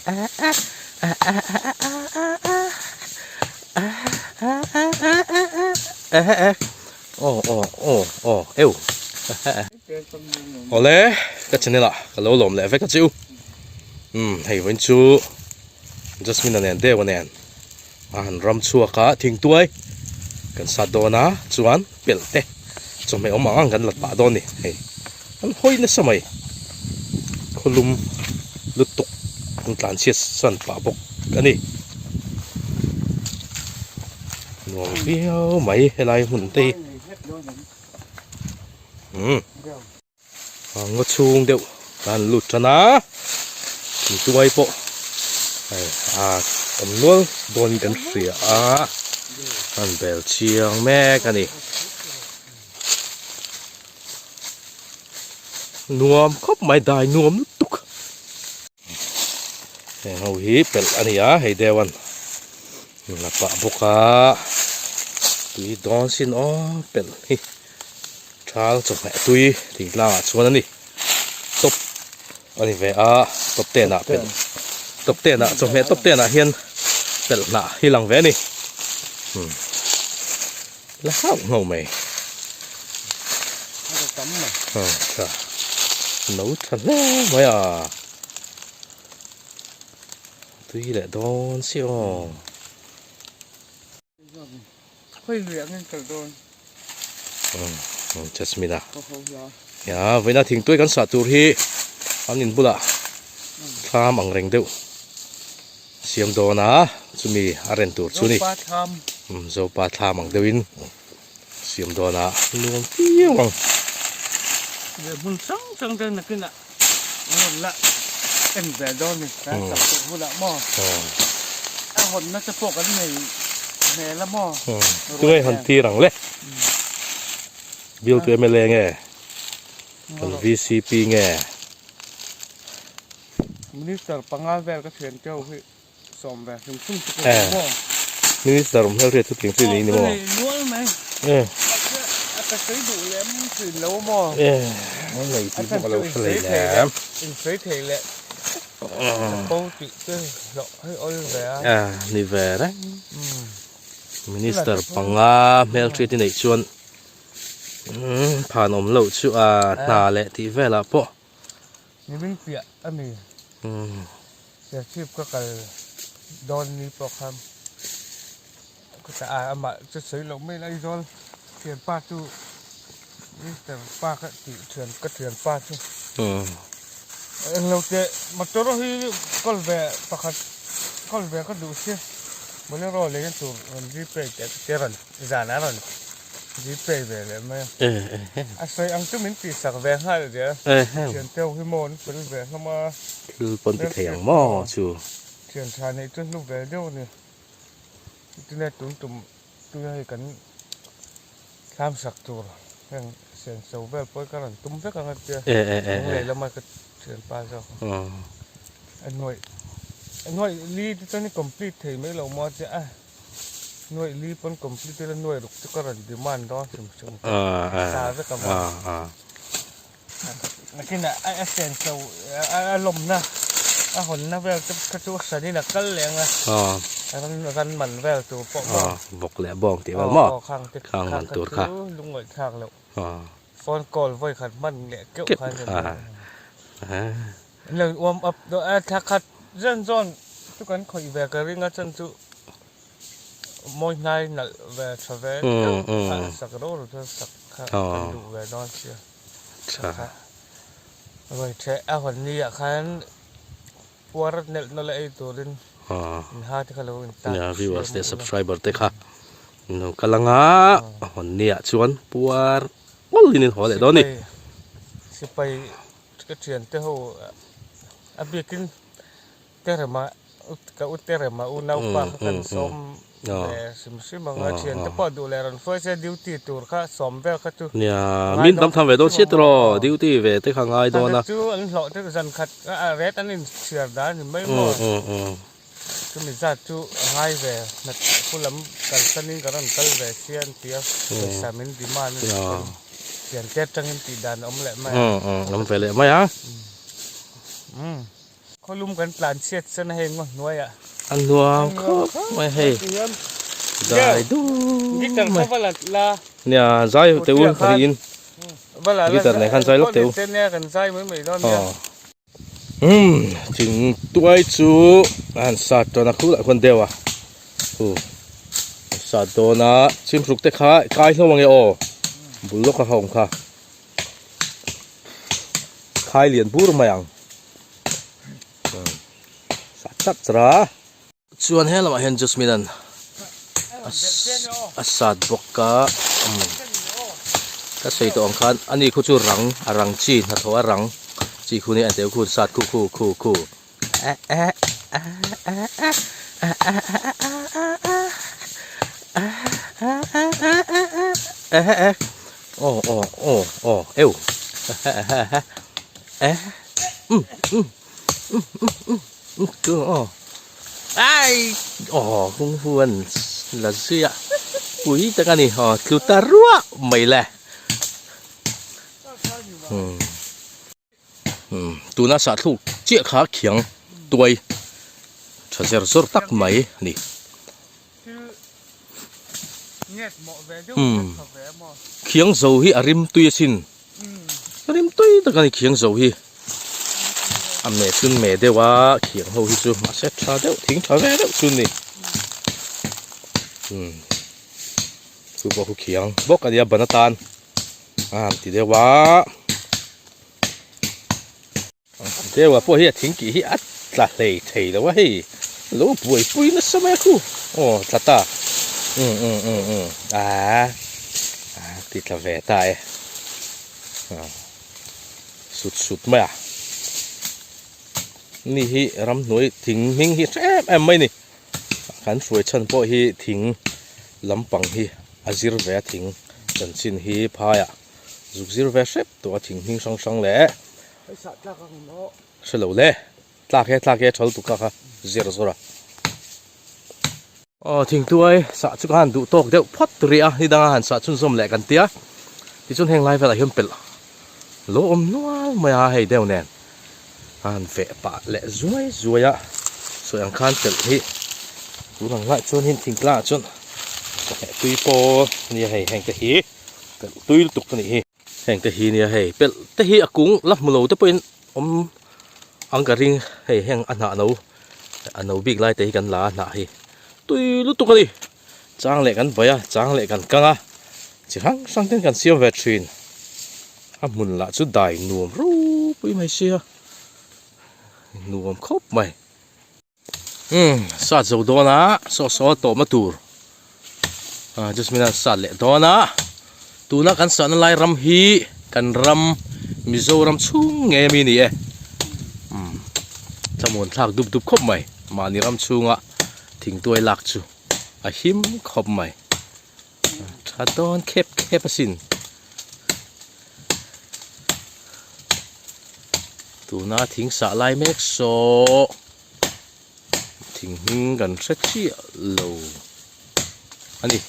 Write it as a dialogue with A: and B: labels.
A: Aw aw aw aw eu Awle ka channel ah ka lo lawm leh vek a chu umm hei vawiin chu Jasmine a nen deuh a nen a han ram chhuak a thingtuai kan sat dawn a chuan pelh te chawhmeh awm ang ang kan la pah dawn a ni hei an hawi nasa mai khawlum lutuk an tlanchhiat san pah bawk a ni nuam viau mai helai hmun te hi umm. Ngaw chhung deuh ka han lut tan a, thingtuai pawh hei a awm nual dawn in kan hria a, an bel chiang mek a ni. Nuam khawp mai dai nuam lutuk. Heng ho hi pelh a ni a, hei deuh an la pah bawk a, tui dawn sin aw pelh hi. Thal chawhmeh tui thingtlang ah chuan a ni top a ni ve a top ten ah pelh top ten ah chawhmeh top ten ah hian pelh hnah hi lang ve a ni umm la hauh hauh mai aw tha no tha hle mai a tui leh dawn si aw. Jasmine a ya vawiina thingtuai kan sah tur hi an in bulah thlam ang reng deuh siam dawn a chumi a ren tur chu ni zopa thlam ang deuhin siam dawn a nuam viau ang.
B: Hmun hrang hrang te nakinah an rawn la en ve dawn a ni kan sak tawh bulah maw a hawnna te pawh kan nei hmel a maw
A: tunge han tir ang le bill tu mla nge kan vcp nge
B: minister panga vel ka thian teuh hi sawm ve hrim hrim chu ka duh maw
A: minister awm hmel riat chu tling tling ni maw
B: nual mai a ka sawi duh lem thin lo maw
A: nei tih pawh ka lo hre hlei lem
B: in sawi thei leh chapo tih te hlawh hei awl ve a
A: ni ve reng minister panga hmel hriat i neih chuan phan awm loh chu a hna leh tih velah pawh
B: Nimin piah a ni. Serchhip ka kal dawn ni pawh khan ka tah a, amah chu sawi loh mai Aizawl thianpa chu Mister pa ka tih thian ka thianpa chu englo teh motor hi kawl ve pakhat kawl ve ka duh si Bolero lei tur rawn Gpay teh ka tia rawn zanah rawn Gpay ve leh mai a. A sawi ang chu min tihsak ve nghal zel. Thian teuh hi maw an fel ve hlawm a.
A: Thil pawn ti thei ang maw chu.
B: Thian tha neih chu hlu ve deuh a ni. Chutia tun tum tuna hei kan thlam sak tur heng senso vel pawh hi ka rawn tum vek ang a tia. Lunglei lama ka thianpa zawk a nuaih a nuaih li te chuan i complete thei mai lo maw a tia a. Nuaih li pawn complete ila nuaih ruk chu ka rawn demand dawn hrim hrim te sa vek a maw. Nakinah a sen chho a lawmna a hawnna vel te kha chu a hranin a kal leh ang a ran ran man vel tur pawh maw.
A: Vawk leh bawng tih vel maw
B: khang te
A: khang man tur kha
B: chu lungngaih thlak loh phone call vawi khat hman leh keuh kha a ni mai. An lo warm up dawn a thla khat zawn zawn chu kan khawih ve ka ring a chuan chu mawi hnai nalh ve tha ve deuh a sak ro ro chuan sak kha kan duh ve dawn sia ruai theh a hawn ni ah khan puar nelh nawlh a ei turin in ha te kha lo in tak
A: viewers leh subscriber te kha in lo kal anga a hawn ni ah chuan puar ngawlh in in haw leh dawn a ni
B: sipai Ka thiante ho a biakin Terema ka u Terema unaupa kha kan sawm ve hrim hrim ang a, thiante pawh duh leh rawn hruai se duty tur kha sawm vel kha chu
A: Nia, min tam tham ve dawn chiah tiraw duty ve te kha ngai dawn a.
B: Chu an hlawh te zan khat a ret an inchhiar dan ni mai maw. Chumi zat chu a ngai ve hna khu lam kalsanin ka rawn kal ve sia an ti a, pawisa min demand a nih chuan thian te atangin tih dan a awm leh mai a.
A: Awm ve leh mai a.
B: Khawlum kan tlan chhiat chuan hei ngaw hnuaiah.
A: A nuam khawp mai hei. Zai dum mai. Nia zai teh u pahnihin guitar nen khan zai lawk teh u. Umm thing tuai chu a han sat tawn a khulah khuan deuh a hu sat dawn a chhimhruk te kha kai hlauh ang e aw bul lawk a awm kha. Khai lian bur mai ang sat sat char a. Chuan he lamah hian Jasmine an a sat bawk a ka sawi tawh ang khan ani khu chu rang a rang chi hnathawh a rang chi khu nia enteh khu sat khu khu khu khu eh eh eh eh eh eh eh eh eh eh eh eh eh aw aw aw aw eu eh eh um um um um um um chu aw ai aw kung fu an la zui a pui tak a ni aw tlu ta ruah mai le um umm tuna sahthluk chiah kha khiang tuai tha zer zawr tak mai a ni umm khiang zo hi a rim tui asin a rim tui tak a ni khiang zo hi a meh chun meh deuh a khiang ho hi chu mahse tha deuh thing tha ve deuh chu a ni umm chu pawh khu khiang bawk a nia ban atan a han ti deuh a. Deuha pawh hi a thing kih hi a tla hlei thei lo a hei lo buaipui nasa mai a khu aw tla ta um um um um aaa a ti tla ve ta e sut sut mai a ni hi ramhnuai thing hming hi hre em em mai a ni kan hruai chhan pawh hi thing lampang hi a zir ve a thing chanchin hi phaiah. Zuk zir ve hrep tawh a thing hming hrang hrang leh hre lo le tlak he tlak he a thal tuk kha kha zir zawr a. Aw thingtuai sah chu ka han duh tawk deuh phawt rih a ni danga han sah chhunzawm leh kan tia tichuan heng lai velah hian pelh lo awm nual mai a hei deuh nen a han veh pah leh zuai zuai a sawi ang khan pelh hi tun ang lai chuan hin thingtlang ah chuan chawhmeh tui pawl nia hei heng te hi. Pelh tui lutuk a nih hi. Heng te hi nia hei pelh te hi a kung la hmu lo te pawhin awm ang ka ring hei heng a hnah no a no bik lai te hi kan la a hnah hi tui lutuk a ni. Chang leh kan vaih a chang leh kan kang a chi hrang hrang ten kan siam ve thin a hmun lah chu dai nuam ropui mai sia nuam khawp mai. Umm sat zo dawn a saw saw tawhna tur ah jasmine a sat leh dawn a tuna kan sahna lai ram hi kan ram mizoram chhung ngei ami a ni e umm thlamuan thlak dup dup khawp mai mahni ram chhunga thingtuai lak chu a him khawp mai tha dawn khep khep asin. Tuna thing sah lai mek saw thing hming kan hre chiah lo a ni.